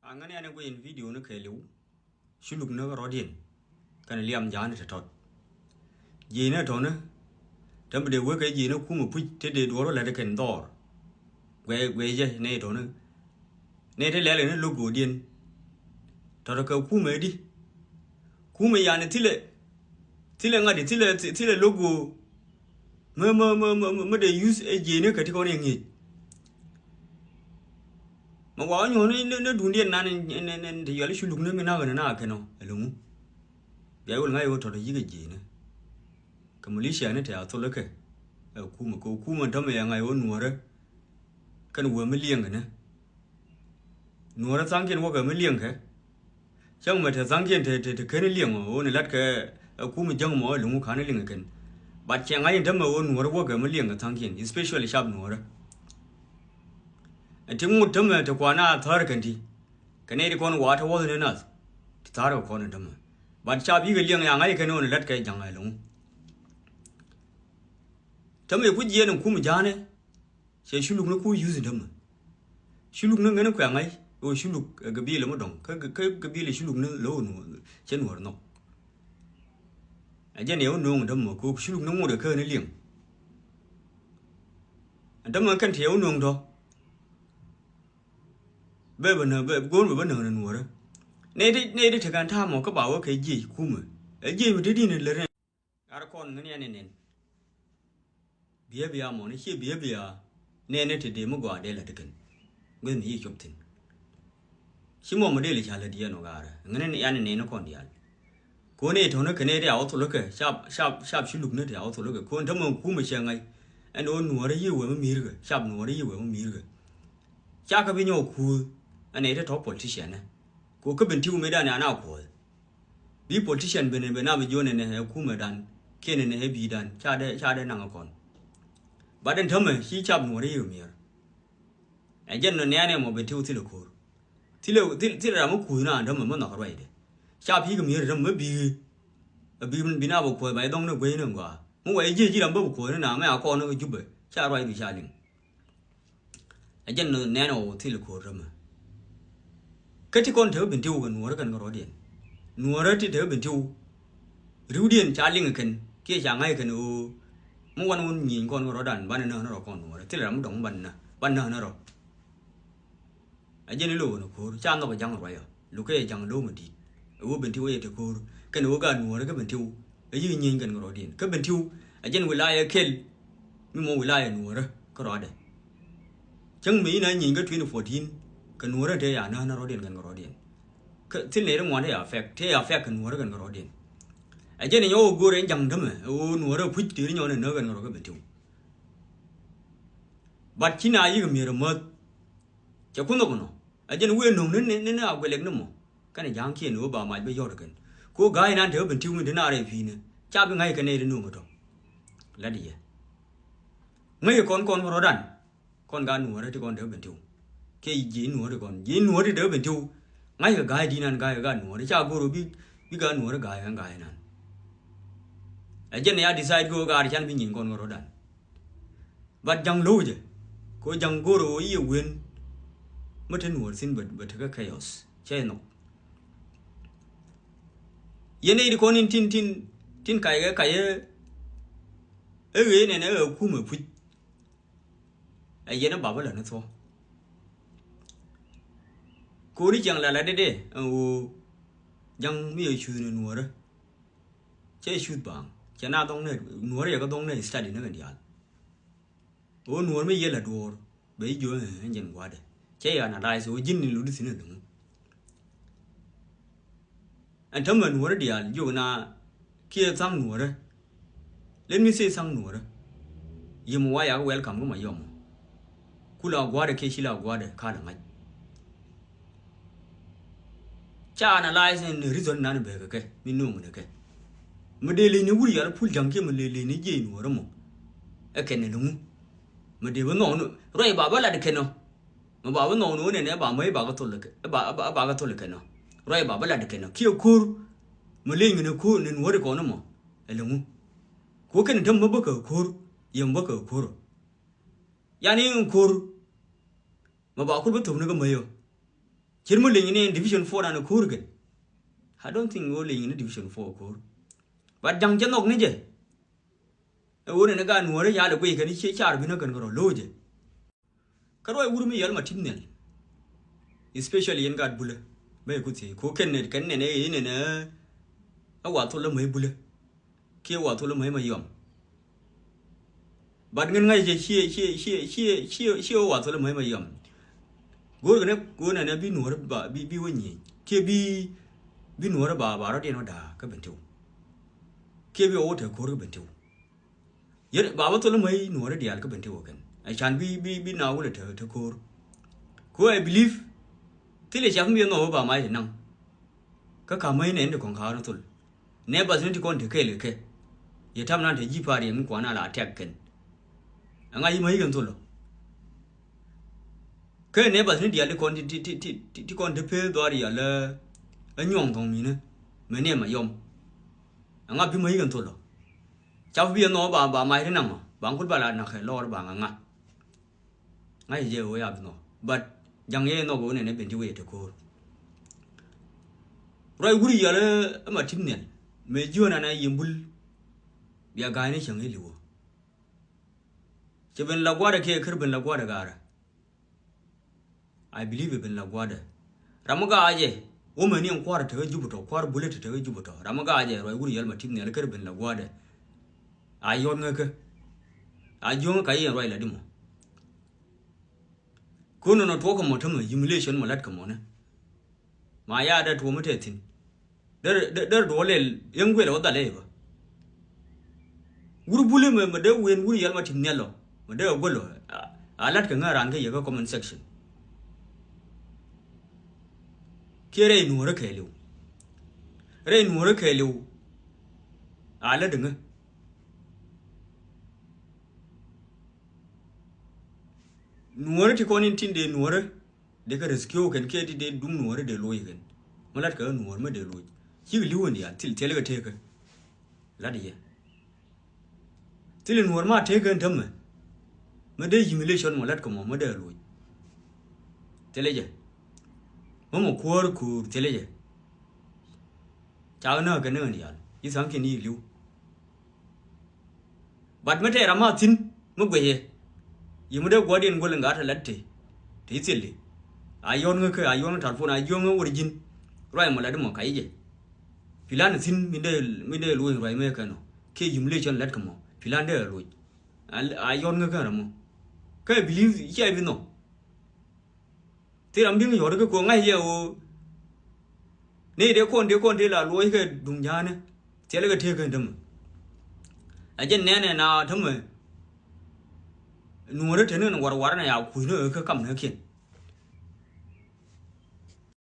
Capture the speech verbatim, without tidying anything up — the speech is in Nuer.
A ŋäni ɛn ɛ guic in video ni kɛɛliw. Ci luk ni rɔ̱diɛn kɛn liam ja̱a̱ni tɔ̱tɔ̱t. Ji̱n ɛ tɔ̱ni tɛm bi dee wek kɛ ji̱n ɛ kumɛ puc te dee duɔ̱ɔ̱r wä lät kɛn dhɔr. Guɛ guɛ jɛ ni tɔ̱ni ni te lɛl kɛn logo diɛn. Tɔ̱tɔ̱ kɛ kumɛ di kumɛ yani thilɛ thilɛ ŋa̱t di thilɛ thilɛ logo. Mä mä mä mä mä dee use ɛ jiɛni kä ti kɔn yɛ ŋi̱i̱c. Mä wa nyuɔ̱n ni ni duundiɛn nan ni ni ni ti yuali ci luk ni mi nak ni nak kɛn ɔ ɛ lo̱ŋu. Bia wul ŋa̱c wä tɔt yik ɛ jiɛni. Kɛ militia ni te a thol kɛ ɛ kumɛ kɛ kumɛ dämɛ yɛ ŋa̱c wä nuɔrɛ. Kɛn wee mi liɛŋ kɛ ni. Nuɔrɛ thaŋkiɛn wäkɛ mi liɛŋkɛ. Cäŋ mɛ te thaŋkiɛn te te te ken liɛŋ ɔ ni lat kɛ ɛ kum jäŋ mɔ ɛ luŋu ka̱n liŋ kɛn. But cɛ ŋa̱c in tämɛ ɣöö nuɔrɛ wäkɛ mi liɛŋkɛ thaŋkiɛn, especially cap nuɔrɛ. Ɛ ti ŋut tämɛ te kuan a thär kɛn ti kɛ nɛy ti kɔn wa̱a̱ te wäth ni nath ti thär kɛ kɔn in tämɛ. But cap yikɛ liɛŋ ya ŋa̱c kɛn ɣöö ni lat kɛ ja̱ŋ ɛ luŋu. Tämɛ ku jiɛɛn in kum ja̱a̱nɛ. Cɛ culuk ni ku yuth in tämɛ. Culuk ni ŋäni kuɛ ŋa̱c ɣöö culuk ɛ gabiil ɛmɔ dɔ̱ŋ kä kä gabiil ɛ culuk ni lo̱w nuɔ̱ɔ̱r cɛ nuɔ̱ɔ̱r nhɔk. Ɛ jɛn yɛ wä nööŋ in tämɛ kɛ ɣöö culuk ni ŋot ɛ kä ni liɛŋ. In tämɛ kɛn ti yɛ wä nööŋ tɔ̱. Bɛ bä näk bɛ go̱o̱r bɛ bä näk ni nuɔ̱ɔ̱rä. Nɛy ti nɛy ti tekɛ ɛn ta̱a̱ mɔ kä ba wä kɛ jiec kumɛ ɛ jiec mi te di̱n in lät ni. Gat kɔn ŋäni ɛn ɛ nɛn. Behavior mɔ ni ciɛ behavior nɛɛni ti dee mi gɔaa dee la ti kɛn. Gueth mi yi cop thi̱n. Ci mɔ mi dee li ca lät yɛn ɔ gaarä ŋäni ɛn ɛ nɛn kɔn diaal. Ko̱n ɛ tɔ̱ni kɛn ɛ ti a wä thol kɛ cap cap cap ci luk ni ti a wä thol kɛ ko̱n te mɔ kumɛ cɛ ŋa̱c. Ɛn ɣöö nuɔ̱ɔ̱rä yi wee mi mi̱i̱rkɛ cap nuɔ̱ɔ̱rä yi wee mi mi̱i̱rkɛ. Ca kɛ bi nyɔk kuuth ɛn ɛ ti tɔ̱ politician ɛ. Ko kä ben tiw mëëdan ɛ ana kuɔth. Bi politician ben ben a bi jiɔn ɛnɛ ɛ kumɛdan kiɛn ɛnɛ ɛ bi̱i̱dan ca dee ca dee naŋ ɛ kɔn. Bat ɛn tämɛ ci cap nuɔ̱ɔ̱r i̱ miɛr. Ɛ jɛn nɔ nɛɛnɛ mɔ ben tiw thilɛ ko̱r. Thilɛ thilɛ thilɛ ram mi kuuth na ɛn tämɛ mi nhɔk ruacdɛ. Cap i̱ kɛ miɛr ɛn tämɛ mi bi̱i̱. Ɛ bi̱i̱ bi na bi kuɔth ba ɛ dhɔŋ ni guey ni ŋɔaa mi wɛ jiec ji̱ ram bä bi kuɔth ni na mɛ a kɔn ni jupɛ ca ruacdu ca liŋ. Ɛ jɛn nɛn ɛ ɣöö thil ko̱r tämɛ. Kä ti kɔn tekɛ ben tiw kɛ nuɔ̱ɔ̱rä kɛn kɛ rɔ̱diɛn. Nuɔ̱ɔ̱rä ti tekɛ ben tiw. Riwdiɛn ca liŋ kɛn kiɛ ca ŋa̱c kɛn ɣöö mi wan wun nyieny kɔn kɛ rɔ̱dan banɛ näk ni rɔ kɔn nuɔ̱ɔ̱rä thil ram mi dɔ̱ŋ banɛ näk banɛ näk ni rɔ. A jɛn i̱ lo̱w kɛn ko̱r ca nhɔk ja̱ŋ ruayɔ. Lo̱kɛ ja̱ŋ lo̱w mi di̱i̱t ɛ wä ben tiw ɛ yɛ te ko̱r kɛn ɛ wä gaat nuɔ̱ɔ̱rä kä ben tiw. Ɛ yi̱k nyieny kɛn kɛ rɔ̱diɛn kä ben tiw. A jɛn wilaya kɛl mi mɔ wilaya nuɔ̱ɔ̱rä kä rɔ̱dɛ. Cäŋ mi in a nyieny kä twenty fourteen kɛ nuɔ̱ɔ̱rä te ya näk näk rɔ̱diɛn kɛn kɛ rɔ̱diɛn. Kä thil nɛy ti ŋuan te ya fɛk te ya fɛk kɛ nuɔ̱ɔ̱rä kɛn kɛ rɔ̱diɛn. A jɛn i̱ nyɔk ɛ go̱o̱r ɛn ja̱ŋ tämɛ ɛ ɣöö nuɔ̱ɔ̱rä puc te ri nyɔk ni näk kɛn kɛ rɔ̱ kä ben tiw. Bat ci na yi̱k mi̱er ɛ mäth. Cɛ kun nhɔk nɔ a jɛn wëë no̱o̱ŋ ni ni ni a guɛlɛk ni mɔ. Kɛnɛ ja̱a̱ŋkiɛn ɣöö ba mac bä yɔ̱t kɛn ko ga̱a̱c nan te ɣä ben ti̱w min te naar ɛ pi̱i̱nɛ. Ca bi ŋa̱c kɛn nɛy ti no̱o̱ŋ kä tɔ̱. Lat yɛ ŋäc kɔn kɔn rɔ̱dan. Kɔn gaat nuɔ̱ɔ̱rä ti kɔn te ɣä ben ti̱w. Kiɛ ji̱ nuɔ̱ɔ̱rä ti kɔn ji̱ nuɔ̱ɔ̱rä ti te ɣä ben ti̱w. Ŋa̱c kɛ ga̱a̱c di̱i̱t nan ga̱a̱c kɛ gaat nuɔ̱ɔ̱rä ca go̱r ɣöö bi bi gaat nuɔ̱ɔ̱rä ga̱a̱c kɛn ga̱a̱c nan. Ɛ jɛn ɛ ya decide kɛ ɣöö gaat can bi nyieny kɔn kɛ rɔ̱dan. But ja̱ŋ lo̱wcɛ kɛ ɣöö ja̱ŋ go̱o̱rɛ ɣöö i̱ yɛ wen. Mi te nuɔ̱ɔ̱r thi̱n bɛ bɛ tekɛ chaos cɛ nhɔk. Yɛn nɛy ti kɔn in tin tin tin kackɛ kac ɛ ɣee nɛn ɛ ɣɛ kumɛ puc. Ɛ yɛn ɛ bap ɛ lät ni thuɔ̱k. Ko̱ri ciaŋ la la dede ɛn ɣöö ja̱ŋ mi ɛ cuth ni nuɔ̱ɔ̱rä. Cɛ cuth baaŋ Cɛ na dhɔŋ nɛ nuɔ̱ɔ̱r yɛ kä dhɔŋ nɛ study ni kɛn diaal. Ɣöö nuɔ̱ɔ̱r mi yɛ la duɔ̱ɔ̱r bɛ ji̱ jiö ɛn jɛn gua̱dɛ. Cɛ yɛ analyze ɣöö ji̱n ni lotdi thi̱n ɛlɔ̱ŋ. Ɛn täämɛ nuɔ̱ɔ̱rä diaal jiök na kiɛ tha̱a̱ŋ nuɔ̱ɔ̱rä. Let me say tha̱a̱ŋ nuɔ̱ɔ̱rä. Yiem wa yak welcome kä Mayɔm. Kula gua̱dɛ kiɛ ci la gua̱dɛ ka la ŋa̱c. Ca analyze ni reason nan bɛ kɛ kɛ mi nuŋ ni kɛ. Mi dee leny ni wur yal pul ja̱ŋ kiɛ mi dee leny ni jiɛc nuɔ̱ɔ̱rä mɔ. Ɛ kɛn ni luŋu. Mi dee bi nhɔk ni ruac ba bä lat kɛn ɔ. Mi ba bi nhɔk ni wä nɛn ɛ ba mäc ba kɛ thol kɛ, ɛ ba, ɛ ba, ɛ ba kɛ thol kɛn ɔ. Ruac ba bä lat kɛn ɔ. Kiɛ ko̱r. Mi leny kɛn ko̱r ni nuɔ̱ɔ̱ri kɔn mɔ. Ɛ luŋu. Ku kɛn däm mi bä kɛ ko̱r. Yɛm bä kɛ ko̱r. Yani in ko̱r. Mi ba kur bi thok ni kä mäc ɔ. Cir mi leny ni division four an ko̱r kɛn. I don't think wä leny ni division four ko̱r. But ja̱ŋ cɛ nhɔk ni jɛ. Ɛ ɣöö nɛn ɛ gaat nuɔ̱ɔ̱rä yal ɛ guiy kɛn i̱ cie car bi nä kɛn kɛ rɔ lo̱o̱cɛ. Kä ruac wur mi yɛl ma ti̱m nhial. Especially yɛn gaat bulä. Bä yɛ kuth thiec ko̱ kɛn nɛn kɛn nɛn ɛ nɛn ɛ. Ɛ wa thol ɛ mäc bulä. Kiɛ wa thol ɛ mäc Mayɔm. But ŋän ŋa̱c jɛ cie cie cie cie cie cie wa thol ɛ mäc Mayɔm. Go̱o̱r kɛn ɛ go̱o̱r nɛn ɛ bi nuɔ̱ɔ̱rä ba bi bi wä nyieny kiɛ bi bi nuɔ̱ɔ̱rä ba ba rɔ̱diɛn wä da̱a̱ kä ben tiw. Kiɛ bi wä wä te ko̱o̱r kä ben tiw. Yet ba bä thol mäc nuɔ̱ɔ̱rä diaal kä ben ti wä kɛn. Ɛ can bi bi bi na wulɛ te te ko̱o̱r. Ku I believe thilɛ cak mi yɛ nhɔk wä ba mac ti naŋ. Kä ka mäc nɛ in ti kɔn ka̱a̱r ni thol. Nɛ bath ni ti kɔn te kɛɛl kɛ kɛ. Yɛ tam nan te ji̱ pa̱a̱r yɛ mi kuan a la tɛk kɛn. Ɛŋa yi mäc kɛn thol ɔ. Kä nɛ bath ni diaal ti kɔn ti ti ti ti ti kɔn te pee dhɔaar yal ɛ nyuɔ̱ŋ thɔŋ minä. Mɛ ni ɛmɛ yɔm. Ɛŋa bi mäc kɛn thol ɔ. Cap bi yɛ nhɔk ba ba mac ri naŋ ɔ ba ŋuth ba la nak kɛ lɔɔr ba ŋa ŋa. Ŋa̱c jɛ ɣöö ya bi nhɔk but ja̱ŋ yɛ nhɔk ɣöö nɛn ɛ ben ti wee te ko̱o̱r. Ruac wur yɔl ɛ ma ti̱m nhial mëë jiön an a yim bul. Bia ga̱a̱c ni cäŋ i̱ li̱wä. Cɛ ben la gua̱dɛ kiɛ kär ben la gua̱dɛ ga̱a̱rä. I believe i̱ ben la gua̱dɛ. Ram mi ga̱a̱cɛ wä mɛ ni ɛn kua̱r te kä Jupitɔ kua̱r bulɛ te te kä Jupitɔ ram mi ga̱a̱cɛ ruac wur yɛl ma ti̱m nhial kär ben la gua̱dɛ. A yɔt ŋäkä. A jiöŋä ka yɛn ruac la di mɔ. Kun nɔ tuɔk kɛ mɔ tämɛ humiliation mɔ lat kɛ mɔ nɛ. Ma ya dee tuɔm mi te thi̱n. Dee dee dee duɔl lɛl yäŋ guel ɛ wä dhal ɛ bä. Wur buli mɛ mɛ dee wen wur yɛl ma ti̱n nhial ɔ mɛ dee ɛ guel ɔ. A lat kɛ ŋäran kä yɛ kä comment section. Kiɛ rɛy nuɔ̱ɔ̱rä kɛɛliw. Rɛy nuɔ̱ɔ̱rä kɛɛliw. A lat dee ŋä. Nuɔ̱ɔ̱rä ti kɔn in tin dee nuɔ̱ɔ̱rä. Dee kä rescue kɛn kiɛ ti dee duŋ nuɔ̱ɔ̱rä dee loc kɛn. Mi lat kɛ ɣä nuɔ̱ɔ̱r mi dee loc cik li̱w in diaal thil thil kɛ tekä. Lat yɛ. Thil in nuɔ̱ɔ̱r ma tekä in tämɛ. Mi dee humiliation mɔ lat kɛ mɔ mi dee loc. Thil jɛ. Mi mɔ kuäär kuur thil jɛ. Cak näk kɛ näk in diaal yi tha̱a̱ŋ kiɛn yi li̱w. But mi tɛɛr ama thi̱n mi guɛcɛ. Yi mi dee guɔ̱diɛn guäl in gat ɛ lat te te yi thil di. A yɔn ŋä kä a yɔn ŋä tarpon a yɔn ŋä wär ji̱n. Ruac mɔ lat mɔ ka yi jɛ. Pilan thi̱n mi dee mi dee luɔ̱c ruac mɛ kɛn ɔ kiɛ yim lec cɔn lat kä mɔ pilan dee luɔ̱c. A yɔn ŋä kä ram mɔ kä believe cia bi nhɔk. Thil ram bi̱ŋ yɔ̱t kä kuɔ̱ŋ ŋa̱c yɛ ɣöö. Ni dee kɔn dee kɔn dee la luɔc kɛ duŋ ja̱a̱nä. Thil kɛ tëëk kɛn tämɛ. A jɛn nɛɛnɛ na tämɛ. Nuɔ̱ɔ̱rä te ni war war na ya kuc ni ɣä kä kam ni kiɛn.